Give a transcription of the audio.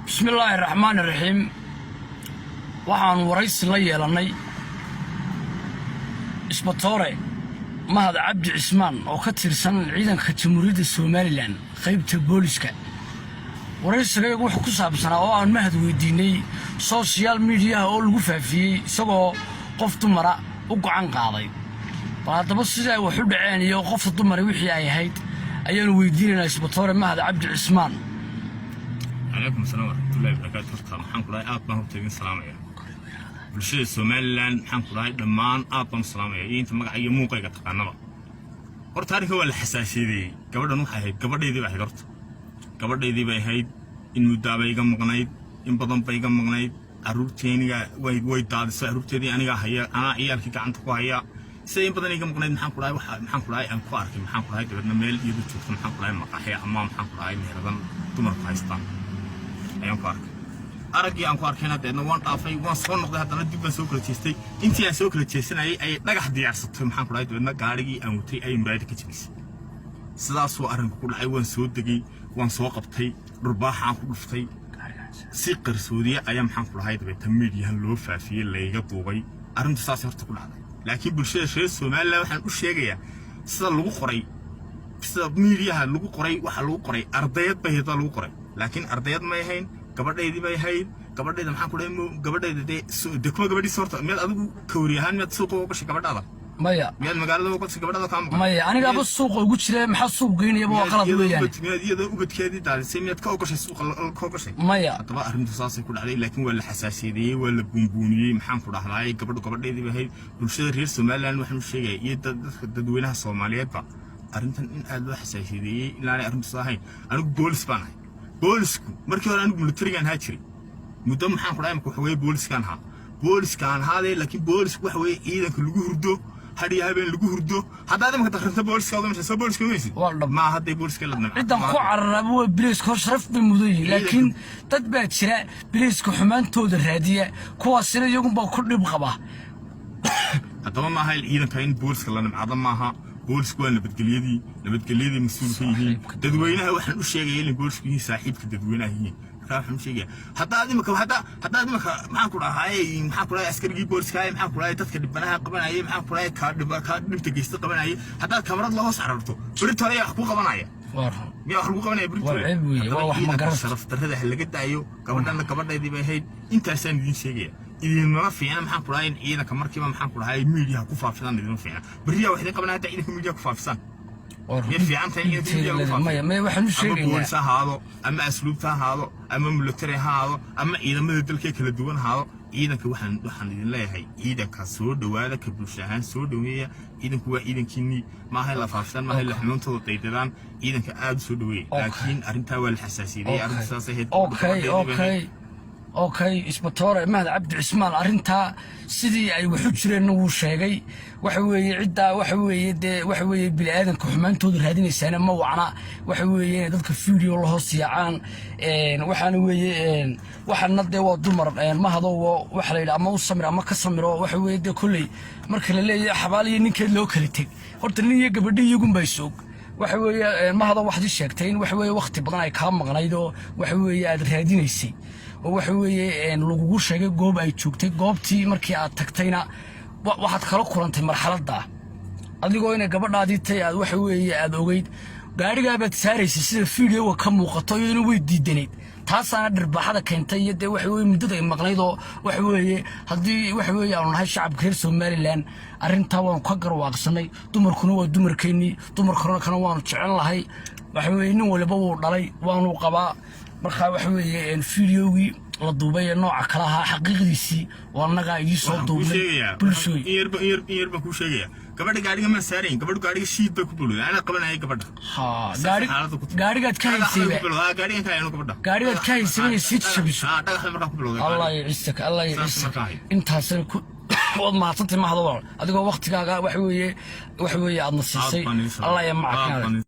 Bismillaahi raxmaani raxiim. Waxaannu waraysi la yeelannay Isbatoore Mahad Cabdi Cismaan oo ka tirsan ciidanka Jamhuuriyadda Somaliland, qaybta booliska. Waraysigayagu wuxuu ku saabsanaa oo aan Mahad weydiinay social mediaha oo lagu faafiyey isagoo qof dumara u gacan qaaday. Bal haddaba sida ay wax u dhaceen iyo qofta dumara wixii ay ahayd ayaanu weydiinaynaa Isbatoore Mahad Cabdi Cismaan. Calaykum asalaam waraxmatullahi wabarakaatu. Horta maxaan ku dhahay, aad baan horta idin salaamaya, bulshada Somaliland. Maxaan ku dhahay, dhammaan aad baan u salaamaya iyo inta magaca iyo muuqayga taqaanaba. Horta arrinka waa la xasaasiyadeeyey. Gabadhan waxay ahayd gabadhaydii bay ahayd. Horta gabadhaydii bay ahayd. In muddaabay iga maqnayd, in badan bay iga maqnayd. Carruurteeniga way daadisay. Carruurteedii anigaa haya, anaa ciyaalkii gacanta ku haya. Sida in badan iga maqnayd, maxaan ku dhahay, waxa maxaan ku dhahay aan ku arkay, maxaan ku dhahay, dabeedna meel iyadu joogto, maxaan ku dhahay, maqaaxi ama maxaan ku dhahay meeradan dumarku haystaan ayaan ku arkay. Araggii aan ku arkayna deedna waan dhaafay, waan soo noqday, haddana dib baan soo kala jeestay. Intii aan soo kala jeesanayay ayay dhagax diyaarsatay, maxaan ku dhahay, dabeedna gaarigii aan watay ayay muraayada ka jebisay. Sidaasuu arrinku ku dhacay. Waan soo degay, waan soo qabtay, dhurbaaxaan ku dhuftay. Si qarsoodiye ayaa, maxaan ku dhahay, dabeeta miidiyahan loo faafiyey, layga duubay. Arrintu saasay horta ku dhacday. Laakiin bulshada reer Somaliland waxaan u sheegayaa sida lagu qoray, sida miidiyaha lagu qoray, waxa lagu qoray ardayad bay hadaa lagu qoray, laakiin ardayad may ahayn, gabadhaydii bay ahayd. Gabadhayda, maxaan ku dhahay, gabadhayda dee kuma gabadhiisa. Horta miyaad adigu kawri ahaan miyaad suuqa uga gashay gabadhaada? Maya. Miyaad magaalada uga gashay gabadhaada kaa maqan? Maya, anigaaba suuqa ugu jira. Maxaa suuq geynayaba? Waa qalad weeyaan. Miyaad iyadoo ubadkeedii daadisay miyaad ka ogashay, suuqa ka ogashay? Maya. Haddaba arrintu saasay ku dhacday, laakiin waa la xasaasiyadeeyey, waa la buunbuuniyey. Maxaan ku dhahdaay, gabadhu gabadheedii bay ahayd. Bulshada reer Somaliland waxaan u sheegaya iyo dadka dadweynaha Soomaaliyeedba arrintan in aad loo xasaasiyadeeyey, ilaanay arrintu saa ahayn. Anigu boolis baan ahay. Boolisku markii hore anigu militarigaan ahaa jiray muddo, maxaan ku dhahay, marka waxa weeye booliskaan ahaa, booliskaan ahaadee. Laakiin boolisku waxa weeye ciidanka lagu hurdo, hadhiyo habeen lagu hurdo. Haddaad imaka dakrinta booliska uga soo booliska maysid. Waa dhab. Maa hadday booliska la Ciddan ku cararaaba waa biliiska hor, sharaf bay mudan yihiin, laakiin dad baa jira biliiska xumaantooda raadiya. Kuwaasina iyagunbaa ku dhib qaba. Haddaba maaha ciidanka in booliska la nimcado maaha. Boolisku waa nabadgelyadii, nabadgelyadii mas-uul ka yihiin. Dadweynaha waxaan u sheegaya inay boolisku yihiin saaxiibka dadweynaha yihiin. Markaa waxaan u sheegaya haddaad imika haddaad imika, maxaan ku dhahay, maxaan ku dhahay, askarigii booliska maxaan ku dhahay, dadka dhibanaha qabanayay, maxaan ku dhahay, kaa dhibta geysta qabanayay, haddaad kamarad la hoos cararto, berito hore yaa wax kuu qabanaya? Waa run. Miyaa wax lagu qabanaya berito? Waa ceeb weeye, waa wax ma garata. Sharaf darrada ha laga daayo. Gabadhana gabadhaydii bay ahayd, intaasaan idiin sheegaya. Idinmama fiicna, maxaan ku dhahay, in ciidanka markiiba, maxaan ku dhahay, miidiyaha ku faafidaan. Idinma fiicna. Berriyaa wax idin qabanaya hadda ciidanka miidiyaha ku faafisaan. Waa run. Miyay fiican tahay in ciidanka miidiyaha ku Maya. faafiyo? Maya, waxaan u Ama sheegaynaa boolis ha ahaado, ama asluubta ha ahaado, ama military ha ahaado, ama ciidamada dalka kala duwan ha ahaado. Ciidanka waxaan idin leeyahay, ciidanka soo dhowaada, ka bulsho ahaan soo dhoweeya. Ciidanku waa ciidankiinii. Maaha in la faafisaan, maaha in la xumaantooda daydadaan. Ciidanka aad u soo dhoweeya. Laakiin arrintaa waa la xasaasiyadeeyey. Arrinta saas ahayd. Okay, Isbatoore Mahad Cabdi Cismaan arrintaa sidii ay wax u jireenna wuu sheegay. Waxa weeye ciddaa, waxa weeye dee, waxa weeye bini'aadanka xumaantooda raadinaysaana ma wacna. Waxa weeye inay dadka video la hoos yaacaan. Waxaana weeye waxaana dee waa dumar. Mahado waxa la yidhi ama u samir ama ka samiro. Waxa weeye dee kolley marka la leeyahay xabaal iyo ninkeed loo kala teg, horta nin iyo gabadhi iyagunbaa isoog. Waxa weeye, Mahado, waxaad ii sheegtay in waxa weeye wakhti badan ay kaa maqnayd oo waxa weeye aad raadinaysay oo waxa weeye lagugu sheegay goob ay joogtay. Goobtii markii aad tagtayna waxaad kala kulantay marxaladda adigoo inay gabadhaadii tay aad waxa weeye aad ogeyd. Gaadhigaabaad saaraysay sida videoga ka muuqato, iyaduna way diidanayd. Taasaana dhirbaaxada keentay iyo dee waxa weye muddada ay maqnayd. Oo waxa weeye haddii waxa weeye aanu nahay shacabka reer Somaliland, arrintaa waanu ka garwaaqsanay. Dumarkuna waa dumarkeennii, dumarkuna kana waanu jecel lahay. Waxa weeye nin waliba wuu dhalay, waanu qabaa. Markaa waxa weeye videogii la duubay ee nooca kale ahaa xaqiiqdiisii oo annagaa idiin soo Waxaan kuu duubnay. sheegayaa Bulshooy. In yar baan kuu sheegayaa. Gabadha gaadhiga maan saarayn. Gabadhu gaadhiga shiid bay ku bilowday, anaa qabanayay gabadha. Ha. Saas Gaari xaaladda ku timid. Gaadhigaad ka Dhagax bay haysayba? ku bilowday. Gaadhigan ka hayno gabadha. Gaadhigaad ka haysayba inay sii jabiso? Dhagax bay markaa ku bilowday. Allah yacisaka, Allah Saas yacisaka. markaa ahayd. Intaasna ku waad mahadsantay, Mahado walaal, adigoo waktigaaga waxa weeye aadna siisay. Aad baan idin salaamay. Allah ya Aad macakaada. baan idin.